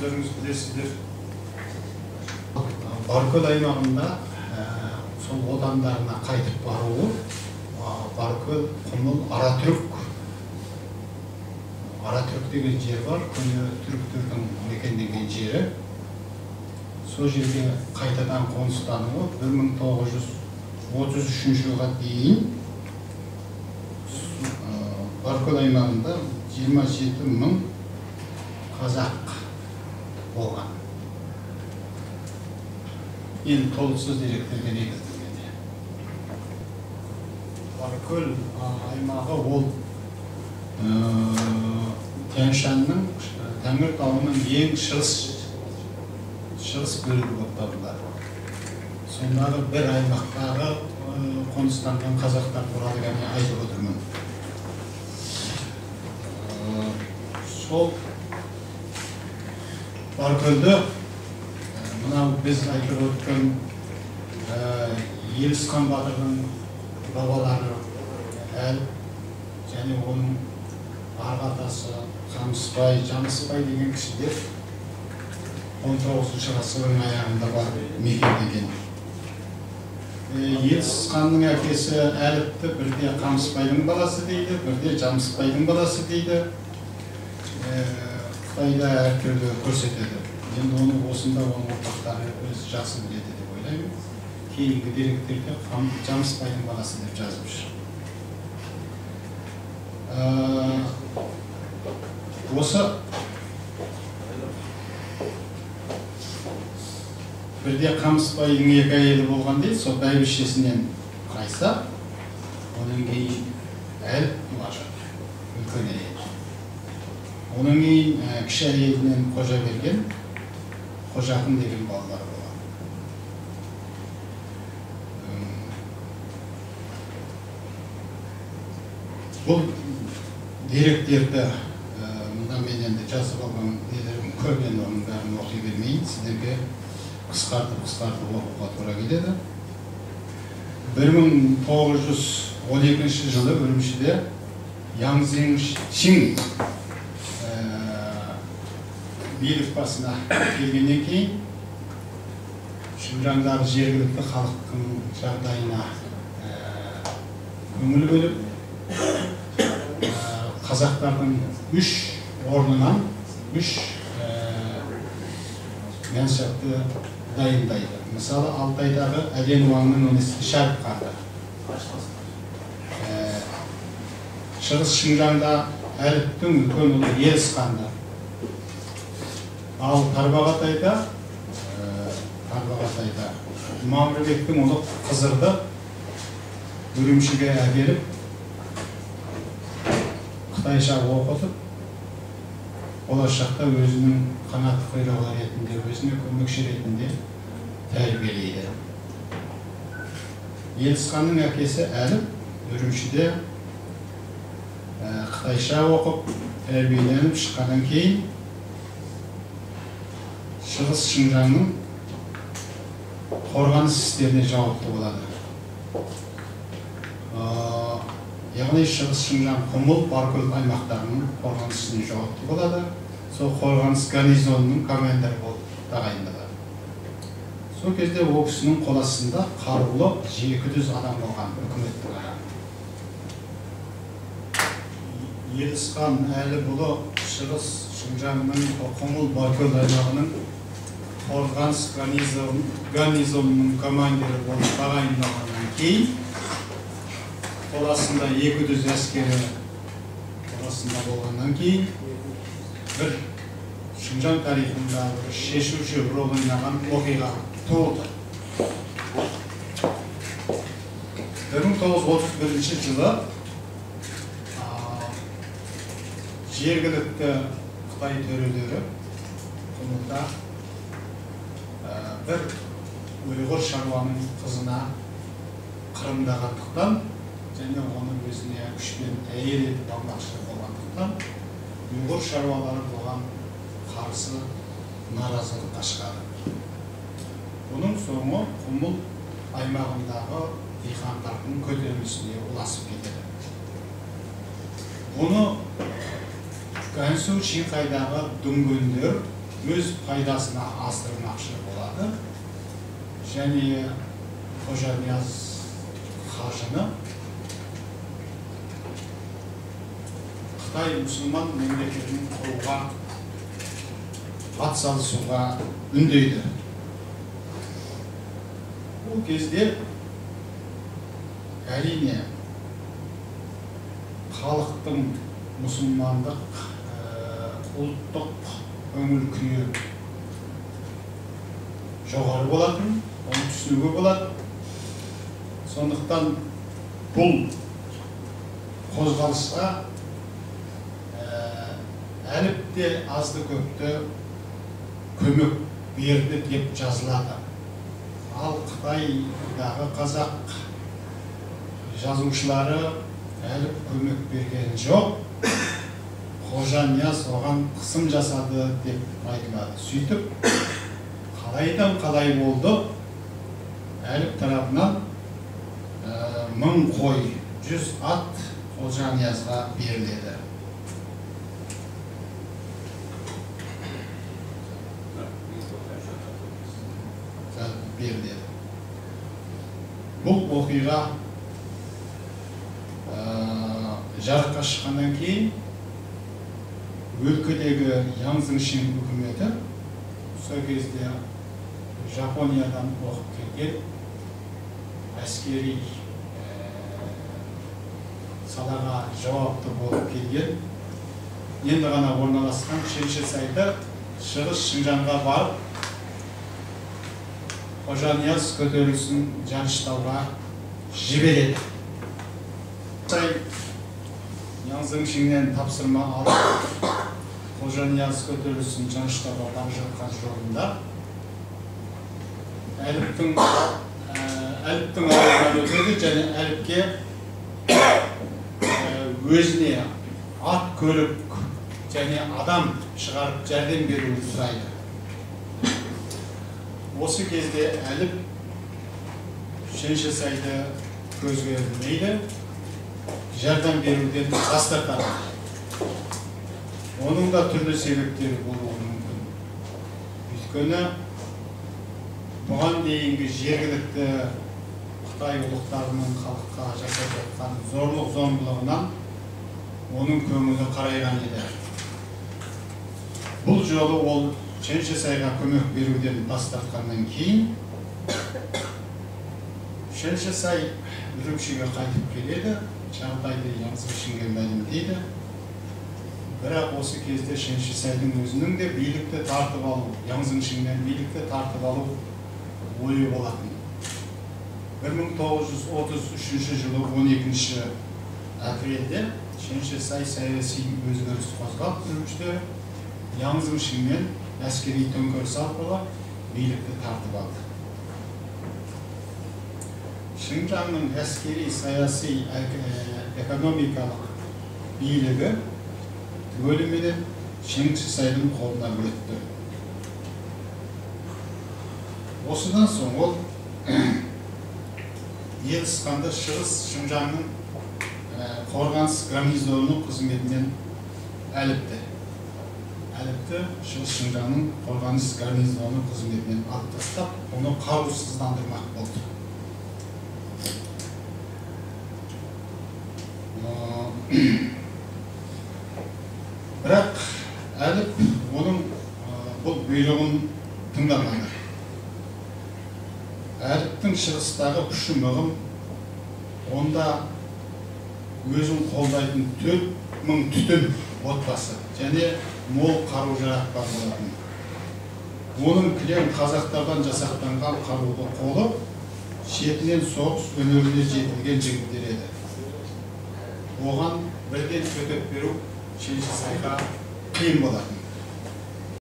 Өздеріңіз білесіздер. Баркөл аймағында сол отандарына қайтып баруы Баркөл, Құмыл, Аратүрік. Аратүрік деген жер бар, көне түріктердің мекендеген жері. Сол жерге қайтадан қоныстануы 1933 жылға дейін Баркөл аймағында 27 мың қазақ болған. Енді толықсыз деректерге негізделген. Баркөл аймағы ол Тянь-Шаньның, Тәңір тауының ең шығыс бөлігі болып табылады. Сондағы бір аймақтағы қоныстанған қазақтар туралы ғана айтып отырмын. Сол Баркөлді мынау біз айтып өткен Елісхан батырдың бабалары Әліп және оның арғы атасы Қамысбай, Жамысбай деген кісілер 19 ғасырдың аяғында барып мекендеген. Елісханның әкесі Әліпті бірде Қамысбайдың баласы дейді, бірде Жамысбайдың баласы дейді. Қытайда әртүрлі көрсетеді. Енді оны осында оның ұрпақтары өзі жақсы біледі деп ойлаймын. Кейінгі деректерде Жамысбайдың баласы деп жазып жүр. Осы бірде Қамысбайдың екі әйелі болған дейді, сол бәйбішесінен Қайса, одан кейін Әліп туған, үлкен әйел. Одан кейін кіші әйелінен Қожаберген, Қожақын деген балалары болған. Бұл деректерді мында мен енді жазып алған нелерім көп, енді оның бәрін оқи бермейін, сіздерге қысқартып оқуға тура келеді. 1912 жылы Үрімшіде Яң Цзиньшин билік басына келгеннен кейін Шыңжаңдағы жергілікті халықтың жағдайына көңіл бөліп, қазақтардың үш орнынан үш мәншапты дайындайды. Мысалы, Алтайдағы Әлен Уаңның інісі Шәріп қанды. Шығыс Шыңжаңда Әліптің үлкен ұлы Еліс қанды. Ал Тарбағатайда Мамырбектің ұлы Қызырды Үрімшіге әкеліп, қытайша оқытып, болашақта өзінің қанат құйрығы ретінде, өзіне көмекші ретінде тәрбиелейді. Елісханның әкесі Әліп Үрімшіде қытайша оқып, тәрбиеленіп шыққаннан кейін Шығыс Шыңжаңның қорғаныс істеріне жауапты болады. Яғни Шығыс Шыңжаң Құмыл, Баркөл аймақтарының қорғаныс ісіне жауапты болады. Сол қорғаныс гарнизонының командирі болып тағайындалады. Сол кезде ол кісінің қол астында қарулы 200 адам болған, үкіметтің адамы. Елісхан Әліпұлы Шығыс Шыңжаңның Құмыл, Баркөл аймағының қорғаныс гарнизонының командирі болып тағайындалғаннан кейін қол астында 200 әскері қол астында болғаннан кейін бір Шыңжаң тарихында бір шешуші рөл ойнаған оқиға туды. 1931 жылы жергілікті қытай төрелері Құмылда бір ұйғыр шаруаның қызына қырымдағандықтан және оны өзіне күшпен әйел етіп алмақшы болғандықтан ұйғыр шаруалары бұған қарсы наразылыққа шығады. Бұның соңы Құмыл аймағындағы диқандардың көтерілісіне ұласып кетеді. Бұны Гансу Чинқайдағы дүнгендер өз пайдасына асырмақшы болады және Қожанияз қажыны Қытай мұсылман мемлекетін құруға атсалысуға үндейді. Бұл кезде әрине халықтың мұсылмандық ұлттық көңіл күйі жоғары болатын, оны түсінуге болады. Сондықтан бұл қозғалысқа әліп те азды көпті көмек берді деп жазылады. Ал Қытайдағы қазақ жазушылары әліп көмек берген жоқ, Қожанияз оған қысым жасады деп айтылады. Сөйтіп қалайдан қалай болды, әліп тарапынан 1000 қой, 100 ат Қожаниязға беріледі. Бұл оқиға жарыққа шыққаннан кейін өлкедегі Ян Цзиньшин үкіметі сол кезде Жапониядан оқып келген әскери салаға жауапты болып келген, енді ғана орналасқан Шен Шицайды Шығыс Шыңжаңға барып Қожанияз көтерілісін жаныштауға жібереді. Ян Цзиньшиннен тапсырма алып, Қожанияз көтерілісін жаныштауға бара жатқан жолында Әліптің ауылынан өтеді және Әліпке өзіне ат, көлік және адам шығарып жәрдем беруін сұрайды. Осы кезде Әліп Шен Шицайды көзге ілмейді, жәрдем беруден бас тартады. Оның да түрлі себептері болуы мүмкін. Өйткені бұған дейінгі жергілікті Қытай ұлықтарының халыққа жасап жатқан зорлық-зомбылығынан оның көңілі қарайған еді. Бұл жолы ол Шен Шицайға көмек беруден бас тартқаннан кейін Шен Шицай Үрімшіге қайтып келеді, жағдайды Ян Цзиньшинге мәлімдейді. Бірақ осы кезде Шен Шицайдың өзінің де билікті тартып алу, Ян Цзиньшиннен билікті тартып алу ойы болатын. 1933 жылы 12 апрельде Шен Шицай саяси өзгеріс қозғап, Үрімшіде Ян Цзиньшинмен әскери төңкеріс арқылы билікті тартып алды. Шыңжаңның әскери, саяси, экономикалық билігі түгеліменен Шен Шицайдың қолына өтті. Осыдан соң ол ел ысқанды Шығыс Шыңжаңның қорғаныс гарнизонының қызметінен Әліпті Шығыс Шыңжаңның қорғаныс гарнизоны қызметінен алып тастап, оны қарусыздандырмақ болды. Бірақ Әліп оның бұл бұйрығын тыңдамады. Әліптің шығыстағы күші мығым, онда өзін қолдайтын 4000 түтін отбасы және мол қару-жарақ бар болатын. Оның кілең қазақтардан жасақтанған қарулы қолы шетінен соғыс өнеріне жетілген жігіттер еді. Оған бірден төтеп беру Шен Шицайға қиын болатын.